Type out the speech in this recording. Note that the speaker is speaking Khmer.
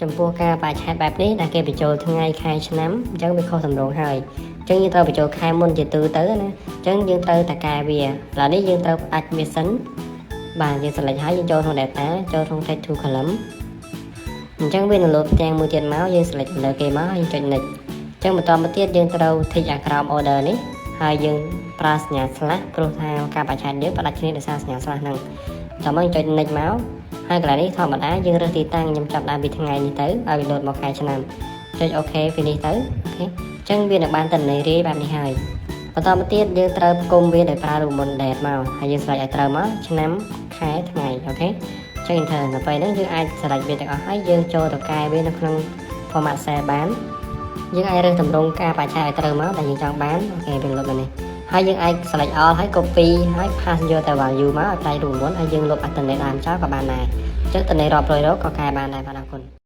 ចំពោះការបរិច្ឆេទបែបនេះដែលគេបញ្ចូលថ្ងៃខែឆ្នាំអញ្ចឹងវាខុសទម្រង់ហើយអញ្ចឹងយើងត្រូវបញ្ចូលខែមុនជាទូទៅណាអញ្ចឹងយើងត្រូវតែកែវាឥឡូវនេះយើងត្រូវផ្ដាច់វាសិនបាទយើង select ហើយយើងចូលក្នុង data ចូលក្នុង text to column អញ្ចឹងវានឹងលោតផ្ទាំងមួយទៀតមកយើង select លើគេមកហើយយើងចុច next អញ្ចឹងបន្តមកទៀតយើងត្រូវ tick អាក្រោម order នេះហើយយើងប្រើសញ្ញា slash ព្រោះថាការបច្ឆេទយើងផ្ដាច់គ្នាដោយសារសញ្ញា slash ហ្នឹងតោះមកចុច next មកហើយកន្លែងនេះធម្មតាយើងរើសទីតាំងខ្ញុំចាប់ដើមពីថ្ងៃនេះទៅឲ្យវាលោតមកខែឆ្នាំចុច OK finish ទៅ OK អញ្ចឹងវានឹងបានទិន្នន័យរាយបែបនេះហើយបន្តមកទៀតយើងត្រូវផ្គុំវាដោយប្រើរូបមន្ត date មកហើយយើង select ឲ្យត្រូវមកឆ្នាំខែថ្ងៃ OK ចុច enter ដល់ពេលហ្នឹងយើងអាច select វាទាំងអស់ហើយយើងចូលទៅកែវានៅក្នុង format cell បានយើងអាចរើសទម្រង់ការបច្ឆេទឲ្យត្រូវមកដែលយើងចង់បាន OK វាលុបមកនេះហើយយើងអាច select all ហើយ copy ហើយ paste យកតែ value មកឲ្យផ្នែករូបមន្តហើយយើងលុបអត្ថន័យដើមចោលក៏បានដែរអញ្ចឹងទិន្នន័យរាប់រយរកក៏កែបានដែរបាទអរគុណ។